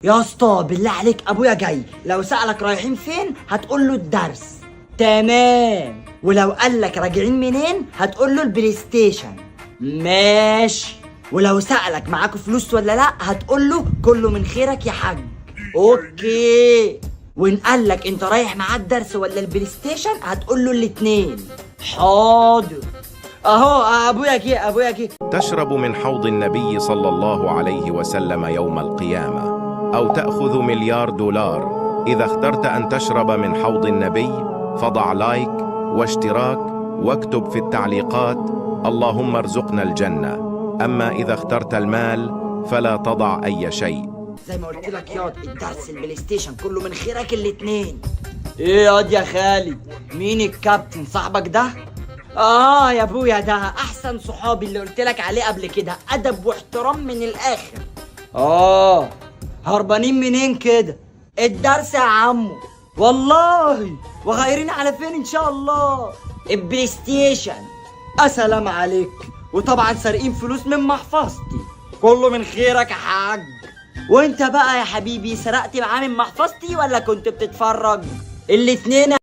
يا اسطى بالله عليك، ابويا جاي، لو سألك رايحين فين هتقول له الدرس. تمام. ولو قال لك راجعين منين هتقول له البلاي ستيشن. ماشي. ولو سألك معاكوا فلوس ولا لا هتقول له كله من خيرك يا حاج. okay. وان قال لك انت رايح معاه الدرس ولا البلاي ستيشن هتقول له الاتنين. حاضر. اهو ابويا جه، ابويا جه. تشرب من حوض النبي صلى الله عليه وسلم يوم القيامة، أو تأخذ مليار دولار. إذا اخترت أن تشرب من حوض النبي فضع like واشتراك واكتب في التعليقات اللهم ارزقنا الجنة. أما إذا اخترت المال فلا تضع أي شيء. زي ما قلت لك ياض، الدرس البلاي ستيشن كله من خيرك الاتنين. ايه ياض يا خالد، مين الكابتن صاحبك ده؟ اه يا ابويا، ده احسن صحابي اللي قلت لك عليه قبل كده، ادب واحترام من الاخر. اه هربانين منين كده؟ الدرس يا عمو والله. وغايرين على فين ان شاء الله؟ البلاي ستيشن. السلام عليك. وطبعا سارقين فلوس من محفظتي. كله من خيرك يا حاج. وانت بقى يا حبيبي سرقت معاه من محفظتي ولا كنت بتتفرج؟ الاتنين.